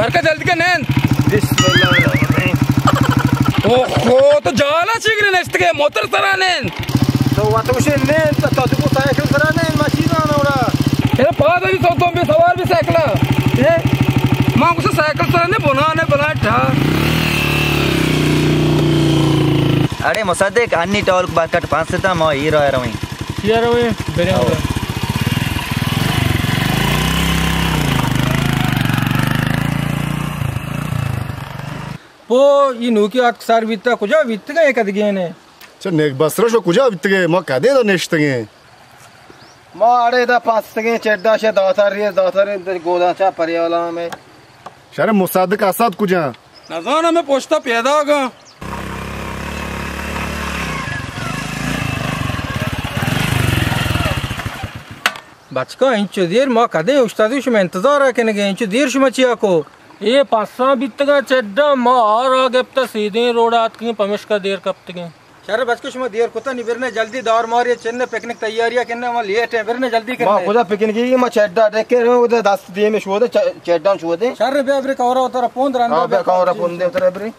ہرکا جلدی کن نند۔ بسم اللہ الرحمن الرحیم۔ اوہو، تو جالا چیگرے نشتگے، موتر سرا نند۔ تو وت گوشے نند، تو تو سائیکل سرا نند، ما چیز آنا اڑا۔ اے پاد بھی سو تم بھی سوار بھی سائیکل۔ اے، ما گوشے سائیکل سرا نے بنا نے بنا ٹھا۔ اڑے مصدق، انی ٹول بر کٹ پانچ ستا ما ہی را رویں۔ چیا رویں؟ بریں۔ پو، ای نوکی اک سر بیتا، کجا بیتگا یک دگینے؟ چہ نیک بسرش و کجا بیتگے؟ ما کدے دا نشتگیں؟ ما اڑے دا پستگیں، چڈا شہ داتر ریز، داتر ریز گودان چا پریالا میں۔ شر مصدق اسد کجا؟ نزاناں، میں پشتا پیداگاں۔ بچکاں، انچو دیر ما کدیں اوشتاتگ شما انتظار ء کنگیں، انچو دیر شما چیا کو؟ اے پساں بیتگاں چڈاں، ما آرا گپتہ سیدھیں روڈ ء آتکگیں، پمشکا دیر کپتگیں۔ شر بچکو، شما دیر کتا نی، برنے جلدی دار ماری چن پکنک تیاری ء کنہ، ما لیٹ ہیں، برنے جلدی ما کرنے۔ خدا پکنکی ما چڈا ڈکے رہے، ادا دست دیم شودے، چ-، چڈاں شودے۔ شر بیا برے کورا اترا پوند رندا ہاں، بیا بیا کورا پوند اترا برے۔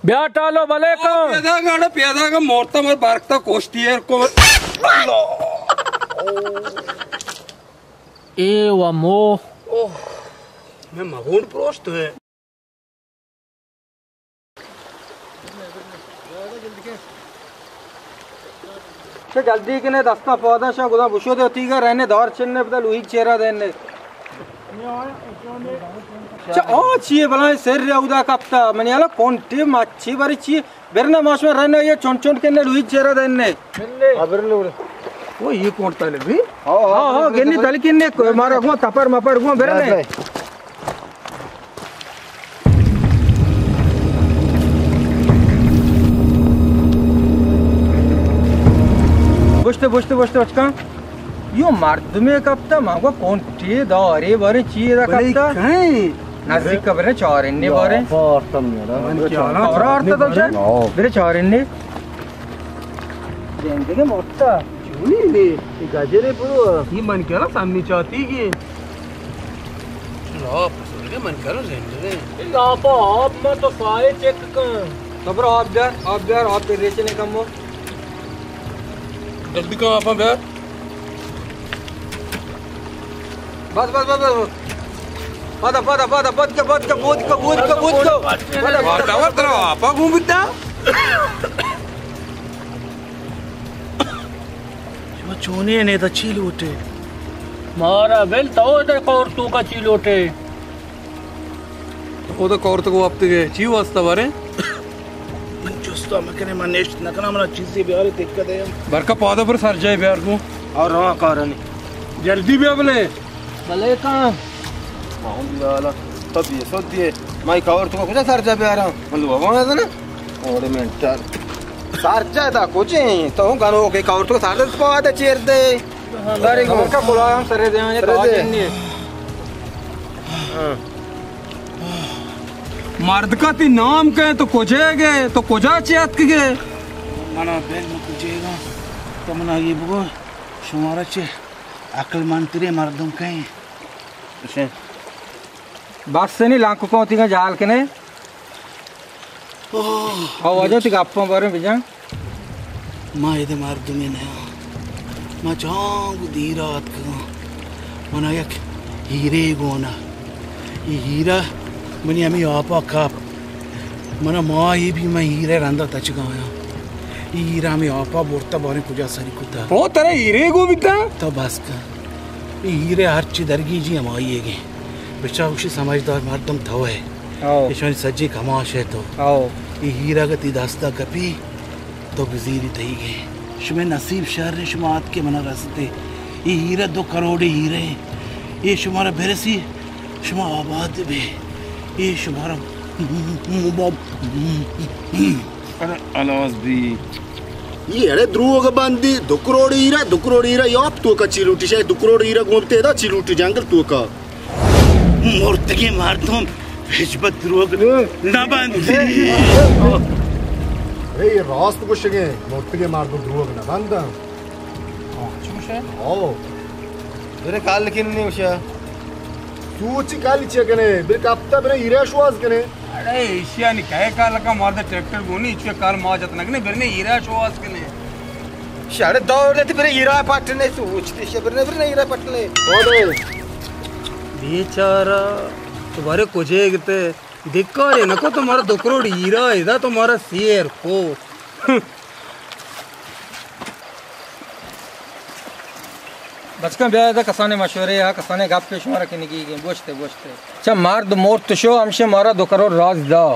بیا ٹالو بلے کن۔ پیدا گاڑا پیدا گا مورتا مر بارکتا کوشتی ہے کو۔ اللہ۔ اے و مو۔ اوہ، میں مغون پروشت ہے۔ چہ جلدی کنے دستا پادا شا گدا بشو دے تیگا رہنے دار چنے پدا لوہیگ چیرا دینے۔ چہ آ چیے بلائیں سر اودا کپتا منی حالا کونٹی مچھی بری چیے برنا ماشما رہنے یہ چون چون کنے لوہیگ چیرا دینے۔ ہاں، برنے اڑے۔ وہ یہ کون تلے بھی؟ ہاں، ہاں، گنی تلے کنے مارا گو تپر مپر گو برنے۔ بوشتے، بوشتے، بوشتے، بچکاں۔ یو مردمے کپتا، ما گو کونٹی دارے بارے چیے دا بلے کپتا۔ کہیں؟ نزدیک کا برے چارنے بارے۔ پارتم میرا۔ من کیا نا اور آرتا تو چا؟ برے چارنے۔ زندگی موتا۔ چونی نے، یہ گجرے برو۔ یہ من کیا نا سمی چاتی گی۔ لاپ، سرگے من کرو زندگی۔ لاپا آپ ما تو سائے چیک کن۔ صبر، آپ بیار، آپ بیار، آپ پہ ریچنے کم ہو۔ جلدی کن، آپ بیار۔ بس، بس، بس، بس۔ پادا، پادا، پادا، پد کا، پد کا، بود کا، بود کا، بود کا۔ پادا، پادا۔ ورتا، ورتا، آپ گھوم بیتا۔ شما چونیں نے تا چی لوٹے؟ مارا بل تو ادھر کور تو کا چی لوٹے؟ او تو کور تو کو وپت گئے چی واسطہ بارے؟ من چستا مکنے، من نشت نکنا، منا چیزی بیارے تکہ دے۔ برکا پادا پر سر جائے بیار کو۔ اور رواں کارانی۔ جلدی بیا بلے۔ بلے کان۔ ماہون دیالا۔ تب یہ سو دیے۔ مائی کور تو کو کجا سر جا بیارا؟ من لوگا نا۔ اوڑے مینٹل۔ سارچا دا کچھ ہیں، تو گنوکے کور تو سارچا پادا چیر دے۔ سارے گو۔ کا بلا ہم سرے دے، یہ سرے تو دے۔ آج نہیں۔ ہاں۔ مردکا تی نام کئے، تو کجے گئے، تو کجا چیت کے گئے؟ منا بل من کجے گا، تو منا یہ بگو، شمارا چے عقل مندترے مردم کئے؟ بس نہیں، لانکو کو تیگا جال کنے۔ اوہ۔ او واجہ تی گپاں باریں بجن۔ ما ادا مردمے نیاں۔ ما چانگ دیرا اتکگاں۔ منا یک ہیرے گونا۔ اے ہیرا منی ہمے آپا کپ۔ منا ماہے بی من ہیرے رندا تچگا آیاں۔ اے ہیرا ہمے آپا برتا باریں کجا سری کتا۔ او ترا ہیرے گون بیتا؟ تو بس کن۔ اے ہیرے ہرچی درگیجی ہمائی گے۔ بچا گوشی سمجھدار مردم تو ہے۔ او۔ ایشانی سجے کماش ہے تو۔ او۔ اے ہیرا گتی دستا کپی، تو گزیری تئی گے۔ شمے نصیب شر ہے، شما آتکے منا رستے۔ اے ہیرا دو کروڑے ہیرے۔ اے شمارا برسی، شما آباد بے۔ اے شمارا ارے ہلاس بی۔ اے اڑے دروگ بندی، دو کروڑ ہیرا، دو کروڑ ہیرا یاپ تو کا چی لوٹی، شاید دو کروڑ ہیرا گون تے دا چی لوٹی جنگل تو کا۔ مرتگیں مردم ہچبر دروگ نہ بندی۔ اے راست گوشگیں، مرتگیں مردم دروگ نہ بندن۔ ہاں، چوش ہے؟ ہاں۔ برے کال کنی وشا۔ تو چی کالی چی کنے؟ بر کپتا بر ایرا شواز کنے۔ اڑے ایشیا نی کئے کال کا مرد ٹریکٹر گونی، چوے کال ما جت نگنے، برنے ایرا شواز کنے۔ شاڑے دور دیتی بر ایرا پٹنے، تو اچتے شے برنے، برنے ایرا پٹنے۔ او دے۔ بیچارہ، تو بارے کجے گتے، دکارے نکو تو مارا دو کروڑ ایرا ادا تو مارا سیر کو۔ بچکاں بیا ادا کسانیں مشورے ہا، کسانیں گپے شمارا کنگی گیں، گوشتے، گوشتے۔ چہ مرد مرت شو ہمشے مارا دو کروڑ راز دا۔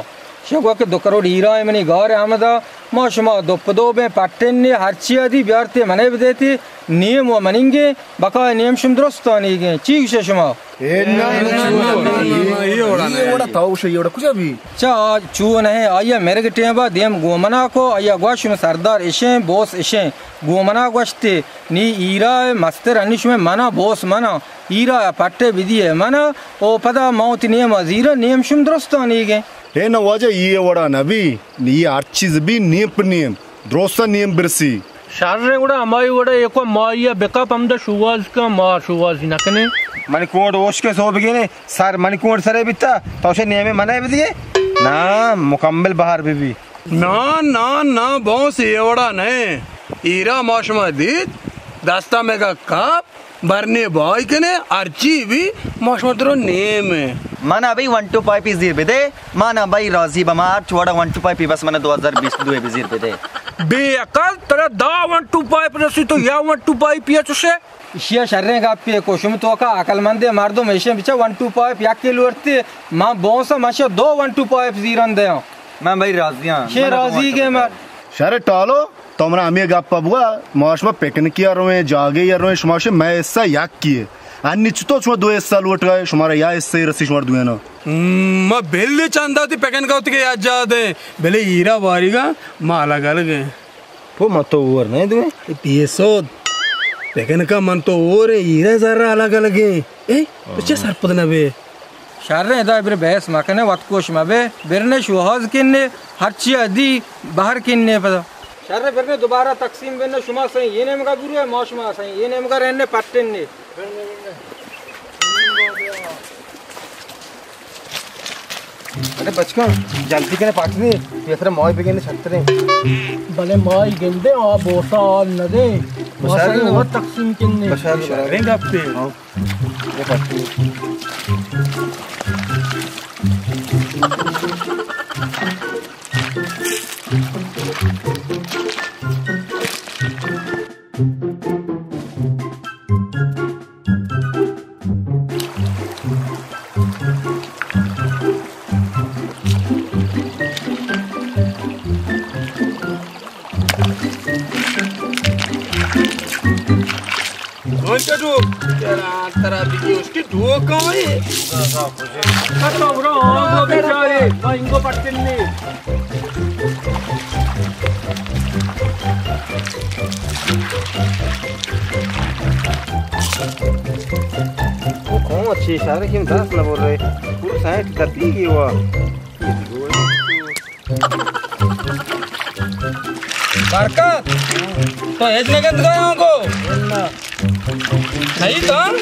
شو گوا کہ دو کروڑ ایرا منی گار ہمدا، ما شما دو پہ دو بیں پٹن نے ہرچی ادی بیارتے منے بدیتی، نیم و مننگے، بقا نیم شم درستانی گیں۔ چی گوشے شما؟ اے نا، نا، نا، نا، نا، نا، اے وڑا نہ۔ اے وڑا تاو شے، اے وڑا کجا بی؟ چا، چو نہ، آیا مرگ ٹیم با دیم گومنا کو، آیا گوا شمے سردار اشیں، بوس اشیں، گومنا گوشتے، نی ایرا مستر انی شمے منا، بوس منا، ایرا پٹے بدی ہے منا، او پدا موت نیم زیرا نیم شم درستانی گے۔ اے نہ واجہ، اے وڑا نہ بی، نی ہر چیز بی نیم پہ نیم، درستہ نیم برسی۔ شر گڑا ہمائی وڑا ایکو مائی بکا پمدا شواز کا، ما شوازی نہ کنے۔ منی کوٹ اوش کے سو بگینے، سر منی کوٹ سرے بیتا، تو شے نیمے منے بدیے؟ نا، مکمل بہار بی بی۔ نا، نا، نا، بوس اے وڑا نہ۔ ایرا ما شما دیت، دستا میگا کاپ، برنے بای کنے، ہرچی بی، ما شما درو نیم۔ منا بی ون ٹو فائیو پی زیر بدے، منا بی راضی بما ہرچ وڑا ون ٹو فائیو پی، بس منا دو ہزار بیست دو بی زیر بدے۔ بے عقل، ترا دا ون ٹو فائیو رسی تو یا ون ٹو فائیو پی چوشے؟ اشیا شریں گپے کو، شم توکا عقل مندیں مردم ایشیں بچا ون ٹو فائیو یک کلو ورتی، من بونسا مشا دو ون ٹو فائیو زیرن دیاں۔ من بھائی راضی ہاں۔ شے من راضی کے مر۔ شر ٹالو، تو منا ہمے گپ بگوا، ما شما پکنکی ء رویں، جاگے ء رویں، شما شے مئے حصہ یکی ہے۔ انی چتو شما دو حصہ لوٹ گئے، شمارا یا حصہ رسی شمار دوینا۔ ما بل چندا تی پکنکا تی کے یاد جا دے، بلے ایرا باریگا ما الگ الگ ہیں۔ پو من تو اور نہیں دوئے۔ پیسود۔ پکنکا من تو اور ہیں، ایرا ذرا الگ الگ ہیں۔ اے، تو چہ سرپد نہ بے؟ شر ادا بر بحث مکنے، وت کوش مبے، برنے شوہاز کنے، ہرچی ادی بہر کنے پدا۔ شر برنے دوبارہ تقسیم بنے، شما سہی یہ نیمگا برو، ما شما سہی یہ نیمگا رہنے پٹنے۔ ارے بچکاں، جلدی کنے پاٹنے، پیسرا مائی بگینے چھتریں۔ بلے مائی گندے، آ بوسا آل ندے۔ بشار مائی نے۔ اور تقسیم کنے۔ بشار نے۔ شریں گپتے۔ ہاں۔ یہ پاٹنے۔ کون چا ڈوک؟ ترا، ترا بگی اس کی ڈوک آئے۔ کتو برو، آنگو بیچارے، ما انگو پٹن نے۔ وہ کون اچھی اشارے کی دست نہ بول رہے۔ پورا سائٹ دبی گی ہوا۔ برکت، تو ہچ نہ گند گئے ہوں کو؟ نہ۔ نہیں تو؟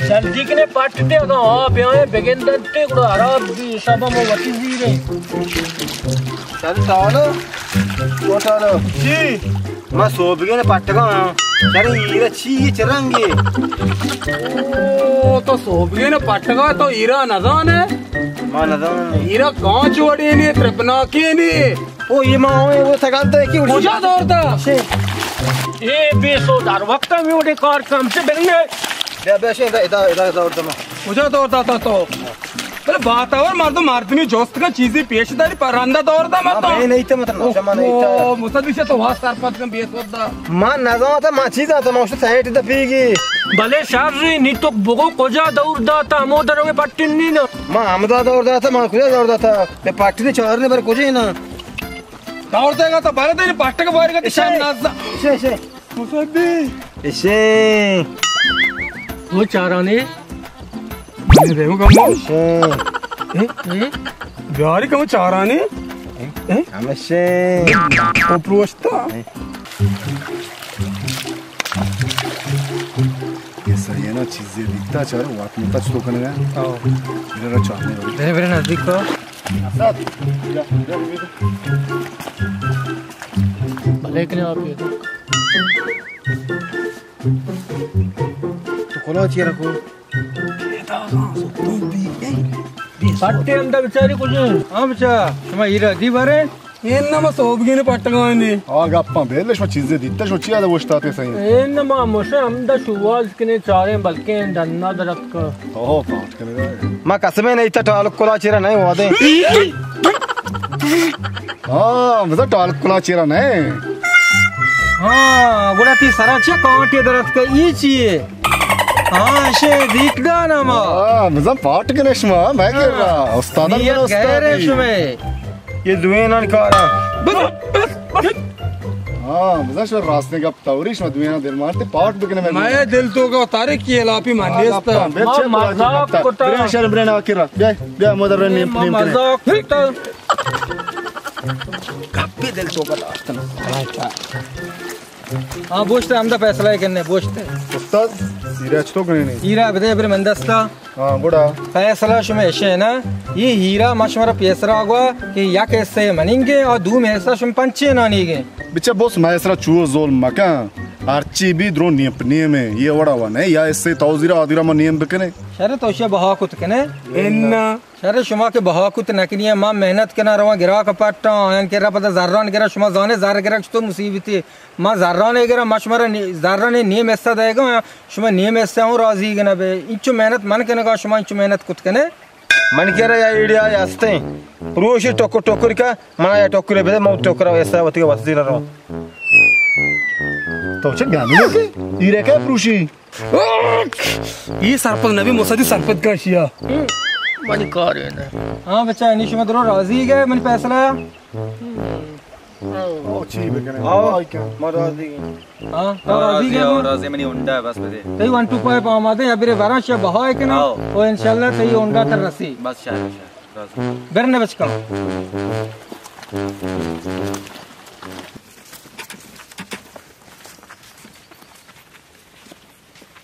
جلدی کنے پٹ دے، اگاں آ بیائیں بگندن تے گڑا حراب بی، حساب ہم وتی زیرے۔ چل ٹالو، او ٹالو۔ جی۔ ما سوبگے نے پٹگا ہاں۔ چرے ایرا چی، یہ چہ رنگے؟ او، تو سوبگے نے پٹگا، تو ایرا نزانے؟ ما نزانے۔ ایرا کانچ وڑے نے، ترپناکے نے۔ او، یہ ما ہوئے، وہ سگال تو ایک ہی اڑی۔ کجا دور دا؟ شے۔ اے بے سو دار وقت میں وڑے کار کم سے بلنے۔ بیا، بیا، شے، ادا، ادا، ادا، ادا، ادا، ما۔ کجا دور دا تا تو؟ بلے باتاور مردم مردمی جوست کن چیزی پیش داری، پرندہ دور دا مردم۔ بے نہیں تے مطلب، شما نہیں تے۔ او، مصدق سے تو وہاں سرپد کن بے سودا۔ ما نزاتا، ما چیز آتا، ما اس سائٹ دپیگی۔ بلے شر نی تو بگو کجا دور داتا، ہمو دروے پٹن نی نا۔ ما ہمدا دور داتا، ما کجا دور داتا؟ بے پٹنی چارنے بر کجے نا۔ دور دے گا تو بلے دے پٹک باری کا شے، نزا۔ شے، شے۔ مصدق۔ اشے۔ وہ چارانے۔ یہ دیکھو کم۔ اشے۔ اے؟ اے؟ بیاری کم چارانے۔ اے؟ ہمشے۔ وہ پروشتا۔ اے۔ سہی نا، چیزے دیتا چارو، وات متا چتو کنگا۔ او۔ میرا را چاہنے والی۔ برے، برے نزدیک کو۔ بھلے کنے آپ یہ تو۔ تو کلا چی رکھو؟ پٹے ہمدا بچاری کجا؟ ہاں بچا، شما ہیرا دی بارے؟ اے نہ ما سوبگین پٹگانی۔ آ گپاں بیل، شما چیزے دیتا، شما چی آدا وشتاتے سہی؟ اے نہ ما مشے ہمدا شواز کنے چاریں بلکیں ڈنا درت کا۔ اوہ، پاٹ کنے گا۔ ما قسمے نہیں تا ٹالک کلا چیرا نہیں وادے۔ ہاں، مزا ٹالک کلا چیرا نہیں۔ ہاں، گڑا تی سرا چے کانٹے درت کا، ای چیے؟ ہاں، شے دیکھ دانا ما۔ ہاں، مزا پاٹ کنے شما، میں کر رہا۔ استادان نیت میرا استاد غیر ہے ہی۔ شمے۔ یہ دوینان کارا۔ بس، بس، بس۔ ہاں، بزن شو راستیں گپ توری، شما دوینا دل مارتے پاٹ بکنے میں۔ میں دل تو کا تارے کی لاپی مان دیستا۔ بل ما چے مزاق کتا۔ برے شر برے نا کرا۔ بیا، بیا مدر نیم، ما نیم کنے۔ مزاق کتا۔ گپی دل تو کا داشتن۔ ہاں، بوشتے ہمدا فیصلہ کنے، بوشتے۔ استاد، ہیرا چتو کنے نے؟ ہیرا بدے برے من دستا۔ ہاں، گڑا؟ فیصلہ شمے اشے نا، یہ ہیرا ما شمارا پیسرا گوا کہ یک حصہ مننگے اور دوم حصہ شم پنچے نانیگے۔ بچہ بس مئے سرا چو ظلم مکن، ہرچی بی درو نیم پہ نیم ہے، یہ وڑا و نے، یا حصہ تو زیرا آدیرا ما نیم بکنے۔ شر تو شے بہا کت کنے؟ انا۔ شر شما کہ بہا کت نکنی، ما محنت کنا رواں گراک پٹا، آیان کرا پدا زران گرا، شما زانے زر گرا چطور مصیبتی۔ ما زرانے گرا، ما شمارا نی-، زرانے نیم حصہ دے گا، شما نیم حصہ ہوں راضی گنا بے۔ انچو محنت من کنگا، شما انچو محنت کت کنے۔ من کرا یا ایڈیا یا ہستے۔ پروشی ٹکر ٹکر کا، منا یا ٹکر بدے، مو ٹکر حصہ وتی وسدی رو۔ تو چہ گندے کہ؟ ایرے کا پروشی؟ یہ سرپد نبی، مصدی سرپد کا شیا۔ منی کار ہے نا۔ ہاں بچہ، نی شما درو راضی گئے، منی فیصلہ۔ او، چی بکنیں؟ آؤ، ما راضی ایں۔ ہاں، تو راضی راضی ئے؟ آؤ، راضی، منی ہونڈا بس بدے۔ تئی ون ٹو فائیو آمادہ ایں، ابرے براں شہ بہا کنا۔ آؤ۔ او انشاءاللہ تئی ہونڈا تر رسی۔ بس شر، شر، راضی۔ برنے بچکا۔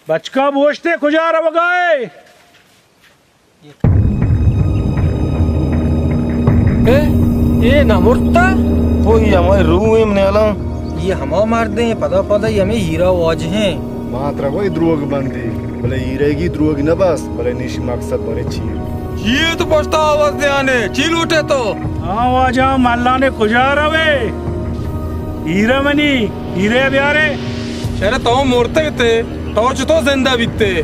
بچکا بوشتے کجا روگائے؟ اے، اے نہ مرتا؟ او، یہ ہمارے روح ہیں منیالا۔ یہ ہما مرد ہیں، پدا پدا یہ ہمیں ہیرا واجہ ہیں۔ ما ترا وہی دروگ بندی، بلے ہیرے گی دروگ نہ بس، بلے نیشی مقصد بارے چیئے؟ یہ تو پشتا آواز دیانے، چی لوٹے تو؟ ہاں واجہ، ملانے کجا روے؟ ہیرا منی، ہیرے بیارے۔ شر تو مرتے تے، تو چتو زندہ بیتے؟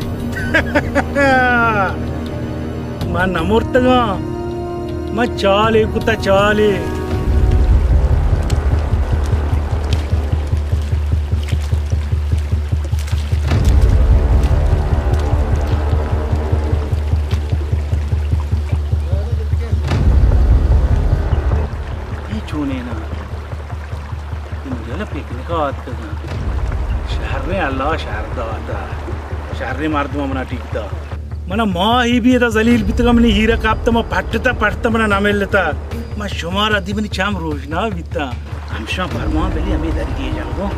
من نہ مرتگاں، من چالے کتا چالے۔ ای چونیں نا؟ ای مجلہ پکنک ءَ آتکگاں۔ شریں اللہ شر داتا۔ شریں مردم منا ٹیک دا۔ منا ماہی بی ادا ذلیل بیتگا، منی ہیرا کپتا، ما پٹتا پٹتا منا نہ ملتا۔ ما شمارا دی منی چم روشنا بیتا۔ ہمشاں پرمان بلی ہمیں درگیجاں گوں۔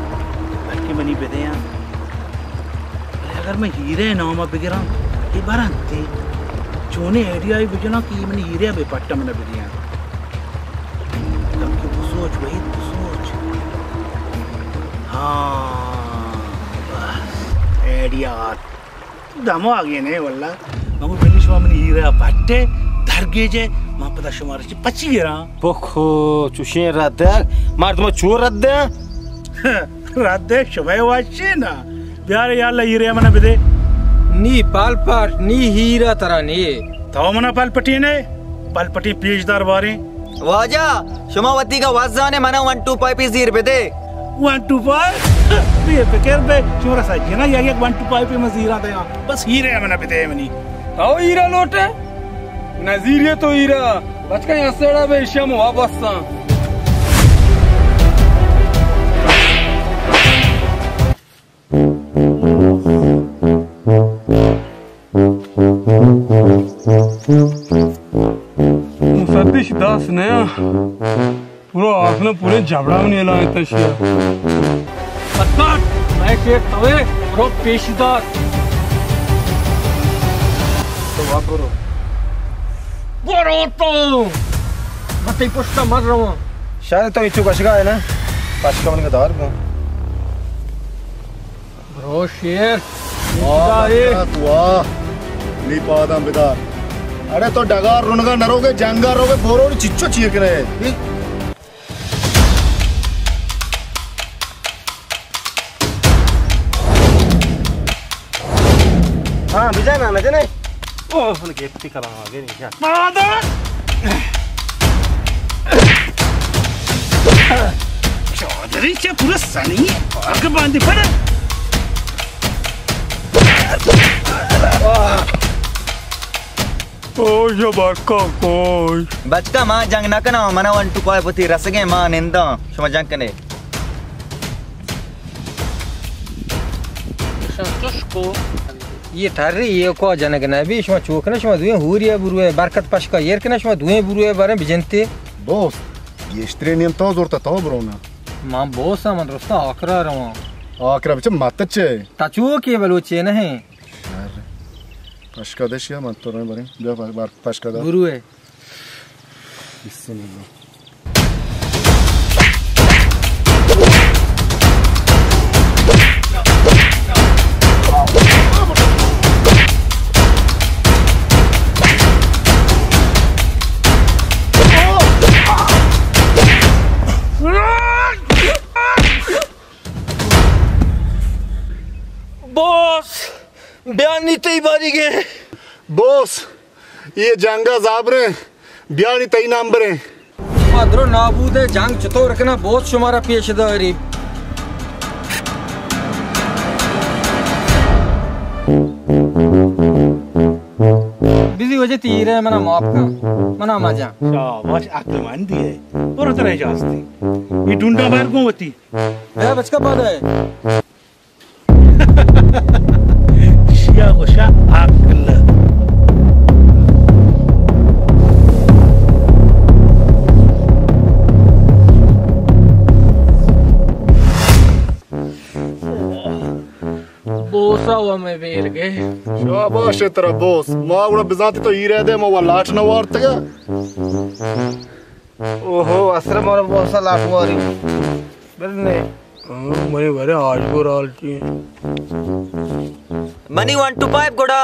بلکہ منی بدیاں۔ بلے اگر من ہیرے نام ءَ بگراں، اے برنت تے۔ چونیں آئیڈیا ءَ بجناں کہ اے منی ہیرے ءَ بہ پٹ ءَ من ءَ بدیاں۔ کمکے بسوچ وحید، بسوچ۔ ہاں، بس، آئیڈیا آت۔ دماغے نے واللہ۔ من گو بلی شما منی ہیرے ءَ پٹے، درگیجے، من پدا شمارا چہ پچی گراں۔ بکو، چوشیں رد ءَ، مردم چو رد ءَ؟ رد ءَ شمئے وشے نا۔ بیار یا اللہ ہیرے منا بدے۔ نی پالپٹ، نی ہیرا ترا نی۔ تو منا پالپٹی نے؟ پالپٹی پیش دار باریں۔ واجہ، شما وتی کا وزانے منا ون ٹو پائپی زیر بدے۔ One two pipe? بے فکر بے، شمارا سجنا یا یک ون ٹو پائپی من زیرا دیاں۔ بس ہیرے منا بدے منی۔ تو ہیرا لوٹے؟ نظیریت و ایرا بچکاں، یک سیڑا بہ ایشی ہم وابستاں۔ مسدش داس نیا۔ پورا آخنا پورے جبڑا منی الا ایتا شیا۔ پتات، میں شیخ توے، رو پیشدار۔ برو. برو تو. من تئی پشتا مر رواں. شاید تو ایچو کشگا ئے نا. پشکا من دار گوں. برو شیر. واہ، واہ. نی پاداں بدار. اڑے تو ڈگار رنگا نروگے، جنگا روگے، برو چچو چیر کنے. ہاں، بجانا نہ جنے. اوہ، من گپتی کلام آگے نہیں کیا. مادر! چادری چہ پورا سنی آگ باندی پڑا. کوش بچکا، کوش. بچکا، ما جنگ نہ کناں، منا ون ٹو فائیو وتی رسگیں، ما ننداں، شما جنگ کنے. چشکو. یہ ٹری، یہ کو جنگ نہ بی، شما چوک نہ، شما دوئیں ہوری بروے، برکت پشکا ایر کنے، شما دوئیں بروے باریں بجنتے. بوس، یہ اشتری نیم تو زورتا تو برونا. ما بوس، من درستا آکرا رواں. آکرا بچے مت چے. تا چوکے بلوچے نہیں. پشکا دش یا من تو رہے بریں. بیا پ-، بار پشکا دا. بروے. بسم اللہ. باس! بیانی تئی باریگے. بوس، یہ جنگا زابریں، بیانی تئی نام بریں. ما درو نابود ہے، جنگ چطور کنا، بوس شمارا پیش داری. بزی وجہ تیرے، منا معاف کن، منا مجا. شاباش، عقل مندی ہے. برو ترا اجازتی. یہ ڈونڈا بار گوں وتی. بیا بچکا پادا ہے. شیا گوشا عقل. بوسا و میں بیل گئے. شاباش ترا بوس، ما گڑا بزانتی تو ایرے دے، ما و لاٹ نہ وارتگا. اوہو، اسر مارا بوسا لاٹ واری. بلنے. ہاں، منی ورے آج گور حال چی. منی ون ٹو فائیو گڑا.